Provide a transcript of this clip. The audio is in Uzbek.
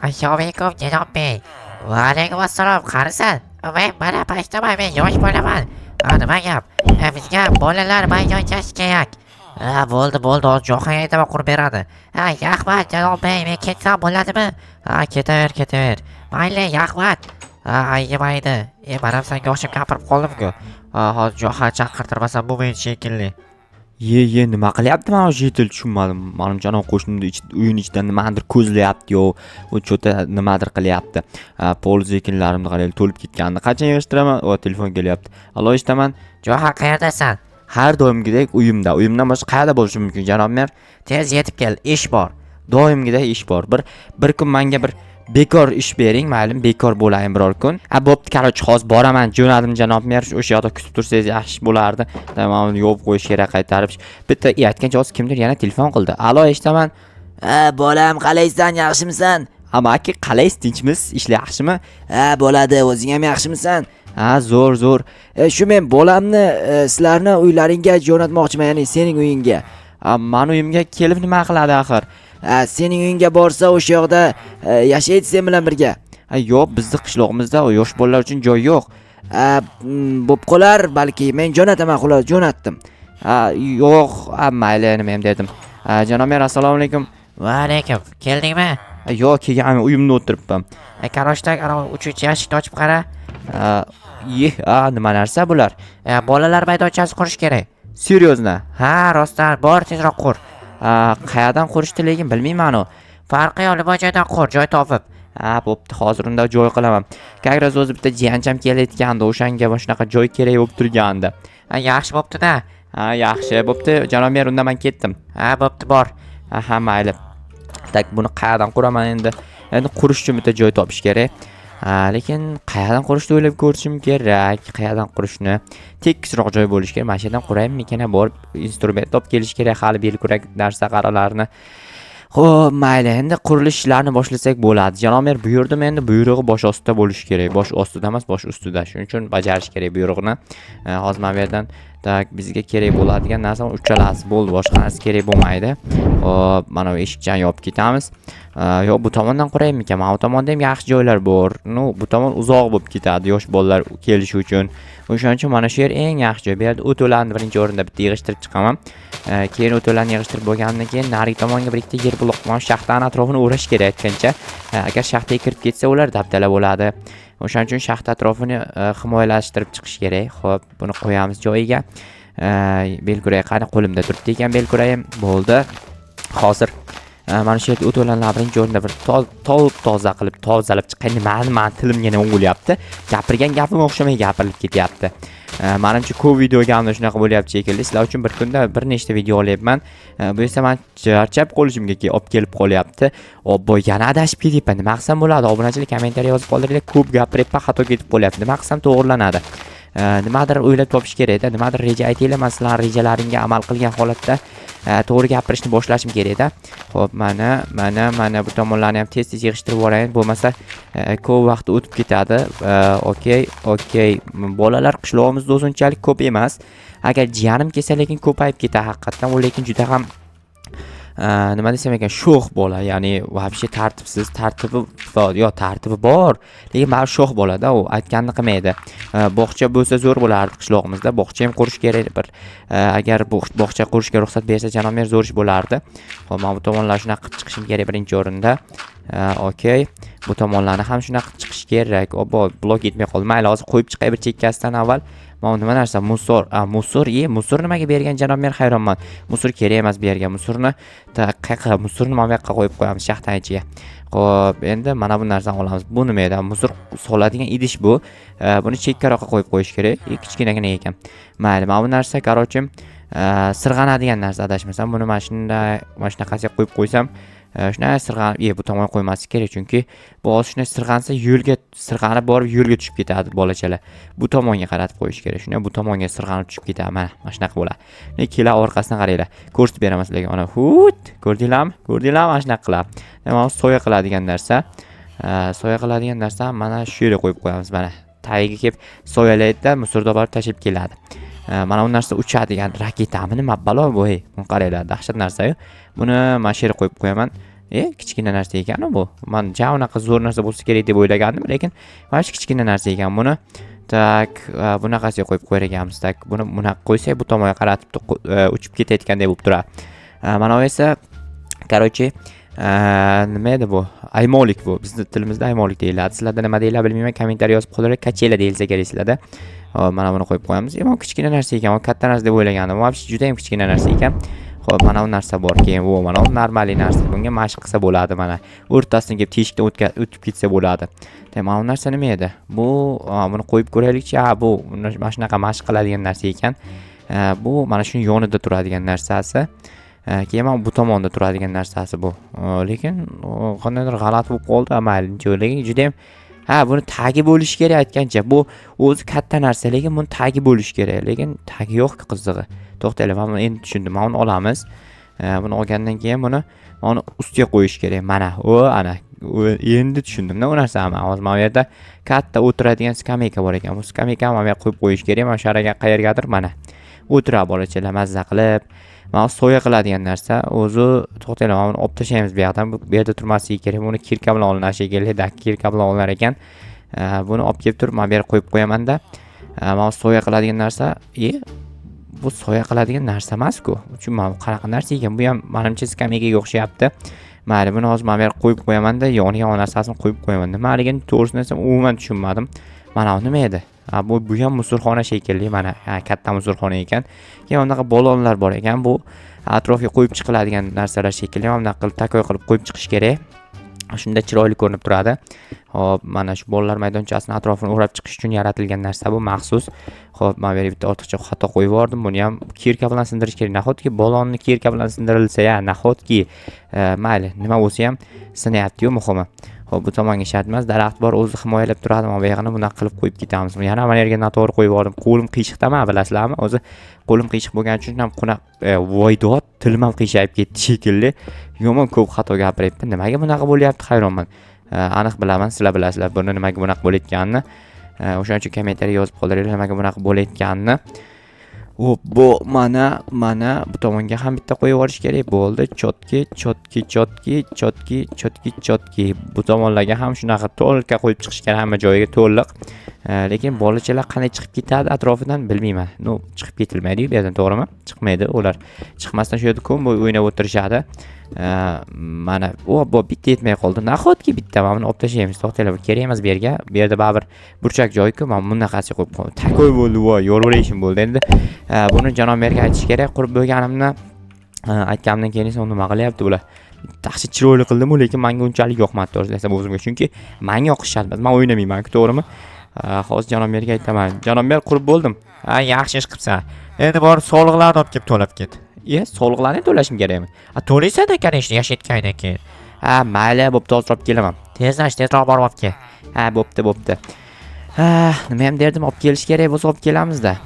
Assalomu alaykum, janob bey. Va alaykum assalom, qanisan? Men mana pashtaman, men yosh bolaman. Ha, nima gap? Bizga bolalar maydonchasi kerak. Ha, bo'ldi, bo'ldi, hozir Johanga aytaman, qurib beradi. Ha, rahmat, janob bey, men ketsam bo'ladimi? Ha, ketaver, ketaver. Mayli, rahmat. Ha, aynimaydi. E, manam senga o'xshab gapirib qoldim-ku. Ha, hozir Johan chaqirtirmasam bo'lmaydi shekilli. Ye, ye, nima qilyapti mana shu житель, tushunmadim. Manimcha, anavi qo'shnimni uyini ichidan nimadir ko'zlayapti yo u чё-то nimadir qilyapti. Polz ekinlarimni qarang, to'lib ketgandi. Qachon yig'ishtiraman? O, telefon kelyapti. Allo, eshitaman. Johan, qayerdasan? Har doimgidek uyimda. Uyimdan boshqa qayerda bo'lishim mumkin, janob mer? Tez yetib kel, ish bor. Doimgidek ish bor. Bir kun menga bir bekor ish bering, mayli, bekor bo'layin biror kun. Ha, bo'pti, короче, hozir boraman, jo'nadim, janob mer. O'sha yoqda kutib tursangiz yaxshi bo'lardi. Mana uni yopib qo'yish kerak qaytarib. Bitta aytgancha hozir kimdir yana telefon qildi. Allo, eshitaman. Ha, bolam, qalaysan, yaxshimisan? Amaki, qalaysiz, tinchmisiz? Ishlar yaxshimi? Ha, bo'ladi, o'zing ham yaxshimisan? Ha, zo'r, zo'r. E, shu men bolamni sizlarni uylaringga jo'natmoqchiman, ya'ni sening uyingga. Ha, mani uyimga kelib nima qiladi axir? Ha, sening uyingga borsa, o'sha yoqda yashaydi sen bilan birga. Ha, yo'q, bizni qishlog'imizda yosh bolalar uchun joy yo'q. Ha, bo'p qolar, balki men jo'nataman, xullas, jo'natdim. Ha, yo'q, ha, mayli, nima ham dedim. Ha, janob mer, assalomu alaykum. Va alaykum. Keldingmi? Ha, yo'q, kelganman, uyimda o'tiribman. E, короче, anavi uchinchi yashikni ochib qara. Ha, ye, ha, nima narsa bular? E, bolalar maydonchasi qurish kerak. Серьезно? Ha, rostdan, bor, tezroq qur. Ha, qayerdan qurishdi lekin, bilmayman u. Farqi yo'q, nima joydan qur, joy topib. Ha, bo'pti, hozir unda joy qilaman. Как раз o'zi bitta jiyancham kelayotgandi, o'shanga mana shunaqa joy kerak bo'lib turgandi. Ha, yaxshi bo'pti-da. Ha, yaxshi, bo'pti, janob mer, unda men ketdim. Ha, bo'pti, bor. Ha, mayli. Так, buni qayerdan quraman endi? Endi qurish uchun bitta joy topish kerak. Ha, lekin qayerdan qurishni o'ylab ko'rishim kerak. Qayerdan qurishni, tekisroq joy bo'lishi kerak. Mana shu yerdan quraymikin? Borib instrument olib kelish kerak hali, belkurak narsa qaralarni. Xo'p, mayli, endi qurilish ishlarini boshlasak bo'ladi. Janob mer buyurdim, endi buyrug'i bosh ostida bo'lishi kerak. Bosh ostida emas, bosh ustida. Shuning uchun bajarish kerak buyrug'ini. Hozir mana bu yerdan, так, bizga kerak bo'ladigan narsa uchalasi bo'ldi, boshqa narsa kerak bo'lmaydi. Xo'p, mana bu eshikchani yopib ketamiz. Yo'q, bu tomondan quraymikan? Mana bu tomonda ham yaxshi joylar bor. Ну, bu tomon uzoq bo'lib ketadi yosh bolalar kelishi uchun. O'shaning uchun mana shu yer eng yaxshi joy. Bu yerda o't o'lanni birinchi o'rinda bitta yig'ishtirib chiqaman. Keyin o't o'lanni yig'ishtirib bo'lgandan keyin narigi tomonga bir ikkita yer blok, mana shu shaxtani atrofini o'rash kerak aytgancha. Agar shaxtaga kirib ketsa, ular dabdala bo'ladi. O'shaning uchun shaxta atrofini himoyalashtirib chiqish kerak. Xo'p, buni qo'yamiz joyiga. Belkurak qani, qo'limda turibdi ekan belkuragim. Bo'ldi. Hozir mana shu yerda o't o'lanlarni birinchi o'rinda bir toza qilib tozalab chiqay. Nimani, mani tilimga nima bo'lyapti? Gapirgan gapim o'xshamay gapirilib ketyapti. Manimcha, ko'p videoga shunaqa bo'lyapti shekilli. Sizlar uchun bir kunda bir nechta video olyapman. Bu esa man charchab qolishimga olib kelib qolyapti. Obbo, yana adashib ketyapman. Nima qilsam bo'ladi? Obunachilar, kommentariy yozib qoldiringlar. Ko'p gapiryapman, xato ketib qolyapti. Nima qilsam to'g'rilanadi? Nimadir o'ylab topish kerakda, nimadir reja aytinglar, man sizlarning rejalaringga amal qilgan holatda to'g'ri gapirishni boshlashim kerakda. Xo'p, mana, mana, mana bu tomonlarni ham tez-tez yig'ishtirib yuborayin, bo'lmasa ko'p vaqt o'tib ketadi. Okey, okey. Bolalar qishlog'imizda o'zi unchalik ko'p emas. Agar jiyanim kelsa, lekin ko'payib ketadi haqiqatdan. U lekin juda ham nima desam ekan, sho'x bola, ya'ni вообще tartibsiz, tartibi yo tartibi bor, lekin baribir sho'x bolada, u aytganini qilmaydi. Bog'cha bo'lsa zo'r bo'lardi qishlog'imizda, bog'cha ham qurish kerak bir. Agar bog'cha qurishga ruxsat bersa janob mer, zo'r ish bo'lardi. Xo'p, mana bu tomonlarni shunaqa qilib chiqishim kerak birinchi o'rinda. Okey, bu tomonlarni ham shunaqa qilib chiqish kerak. Obbo, blok yetmay qoldi. Mayli, hozir qo'yib chiqay bir chekkasidan avval. Mana bu nima narsa? Мусор. A, мусор, e, мусор nimaga bergan janob mer, hayronman. Мусор kerak emas bu yerga. Мусор ni qayerqa, мусор ni mana bu yoqqa qo'yib qo'yamiz, shaxtani ichiga. Xo'p, endi mana bu narsani olamiz. Bu nima edi? Мусор soladigan idish bu. Buni chekkaroqqa qo'yib qo'yish kerak. E, kichkinagina ekan. Mayli, mana bu narsa, короче, sirg'anadigan narsa adashmasam. Buni mana shunday, mana shunaqasiga qo'yib qo'ysam, shunday sirg'anib, e, bu tomonga qo'ymaslik kerak, chunki bu hozir shunday sirg'ansa, yo'lga sirg'anib borib yo'lga tushib ketadi bolachalar. Bu tomonga qaratib qo'yish kerak. Shunday bu tomonga sirg'anib tushib ketadi. Mana shunaqa bo'ladi. Kelar, orqasidan qaranglar. Ko'rsatib beraman sizlarga. Mana, hut, ko'rdinglarmi? Ko'rdinglarmi? Mana shunaqa qiladi. Mana bu soya qiladigan narsa. Soya qiladigan narsa mana shu yerga qo'yib qo'yamiz mana. Tagiga kelib soyalaydi-da, мусор da borib tashlab keladi. Mana bu narsa uchadigan raketami, nima balo bu, ey? Buni qaranglar, dahshat narsa-yu. Buni mana shu yerga qo'yib qo'yaman. Kichkina narsa ekan bu. Man ja unaqa zo'r narsa bo'lsa kerak deb o'ylagandim, lekin mana shu kichkina narsa ekan buni. Так, bunaqasiga qo'yib qo'yar ekanmiz. Так, buni bunaqa qo'ysak, bu tomonga qaratib uchib ketayotgandek bo'lib turadi. Mana bu esa, короче, nima edi bu? Aymolik bu. Bizni tilimizda aymolik deyiladi. Sizlarda nima deyiladi bilmayman. Kommentariy yozib qoldiring. Качеля deyilsa kerak sizlarda. Hop, mana buni qo'yib qo'yamiz. Bu kichkina narsa ekan, u katta narsa deb o'ylagandim. Вообще juda ham kichkina narsa ekan. Xo'p, mana bu narsa bor. Keyin bu mana bu нормальный narsa. Bunga mashq qilsa bo'ladi mana. O'rtasidan kelib teshikdan o'tib ketsa bo'ladi. Demak, mana bu narsa nima edi? Bu buni qo'yib ko'raylikchi. Ha, bu mana shunaqa mashq qiladigan narsa ekan. Bu mana shuni yonida turadigan narsasi. Keyin mana bu tomonda turadigan narsasi bu. Lekin qandaydir g'alati bo'lib qoldi. Mayli, lekin juda ham, ha, buni tagi bo'lishi kerak aytgancha. Bu o'zi katta narsa, lekin buni tagi bo'lishi kerak. Lekin tagi yo'q, qizig'i. To'xtanglar, men buni endi tushundim. Mana buni olamiz. Buni olgandan keyin buni mana ustiga qo'yish kerak. Mana, u ana, endi tushundim-da u narsani. Hozir mana bu yerda katta o'tiradigan skameyka bor ekan. Bu skameykani mana bu yerga qo'yib qo'yish kerak. Mana shu yeraga qayergadir mana. O'tiradi bolachalar mazza qilib. Mana soya qiladigan narsa. O'zi to'xtanglar, mana buni olib tashlaymiz bu yoqdan. Bu yerda turmasligi kerak. Buni кирка bilan olinar shekilli. Да, кирка bilan olinar ekan. Buni olib kelib turib, mana bu yerga qo'yib qo'yamanda. Mana soya qiladigan narsa. Bu soya qiladigan narsa emas-ku. Tushunmadim, qanaqa narsa ekan. Bu ham manimcha skameykaga o'xshayapti. Mayli, buni hozir mana bu yerga qo'yib qo'yamanda, yoniga narsasini qo'yib qo'yaman. Nimaligini to'g'risini aytsam, umuman tushunmadim. Mana bu nima edi? Ha, bu ham мусор xona shekilli, mana, ha, katta мусор xona ekan. Keyin bunaqa balonlar bor ekan. Bu atrofga qo'yib chiqiladigan narsalar shekilli. Mana bunaqa qilib, такой qilib qo'yib chiqish kerak. Shunda chiroyli ko'rinib turadi. Hop, mana shu bolalar maydonchasini atrofini o'rab chiqish uchun yaratilgan narsa bu maxsus. Hop, mana bu yerga bitta ortiqcha xato qo'yib yubordim. Buni ham кирка bilan sindirish kerak. Nahotki balonni кирка bilan sindirilsa, ya, nahotki, mayli, nima bo'lsa ham sinayapti-yu muhimi. Hop, bu tomonga shart emas, daraxt bor, o'zi himoyalab turadi. Mana bu yog'ini bunaqa qilib qo'yib ketamiz. Yana mana yerga noto'g'ri qo'yib yubordim. Qo'lim qiyshiqda, bilasizlarmi? O'zi qo'lim qiyshiq bo'lgani uchun ham quna voydod, tilim ham qiyshayib ketdi shekilli. Yomon ko'p xato gapiryapman. Nimaga bunaqa bo'lyapti, hayronman. Aniq bilaman, sizlar bilasizlar buni nimaga bunaqa bo'layotganini. O'shaning uchun kommentariy yozib qoldiringlar nimaga bunaqa bo'layotganini. Hop, bu mana bu tomonga ham bitta qo'yib yuborish kerak bo'ldi. Чётко, чётко, чётко, чётко, чётко, чётко. Bu tomonlarga ham shunaqa to'liq qo'yib chiqish kerak, hamma joyiga to'liq. Lekin bolachalar qanday chiqib ketadi atrofidan bilmayman. Ну, chiqib ketilmaydi-yu bu yerdan, to'g'rimi? Chiqmaydi ular. Chiqmasdan shu yerda kun bo'yi o'ynab o'tirishadi. Mana, bu bitta yetmay qoldi. Nahotki bitta mana buni olib tashlaymiz. To'xtanglar, bu kerak emas bu yerga. Bu yerda baribir burchak joy-ku. Mana bunaqasiga qo'yib qo'y. Такой bo'ldi, voy, yo'l bo'ldi endi. Buni janob merga aytish kerak. Qurib bo'lganimni aytganimdan keyin esa nima qilyapti bular? Yaxshi chiroyli qildim-u, lekin menga unchalik yoqmadi, to'g'risini aytsam o'zimga. Chunki menga yoqish shart emas. Men o'ynamayman-ku, to'g'rimi? Hozir janob merga aytaman. Janob mer, qurib bo'ldim. Ha, yaxshi ish qilibsan. Endi borib soliqlarni olib kelib to'lab ket. Soliqlarni to'lashim kerakmi? Ha, to'laysan-da, конечно, yashayotgandan keyin. Ha, mayli, bo'pti, hozir olib kelaman. Tezlash, tezroq borib olib kel. Ha, bo'pti, bo'pti. Ha, nima ham derdim, olib kelish kerak bo'lsa olib kelamizda.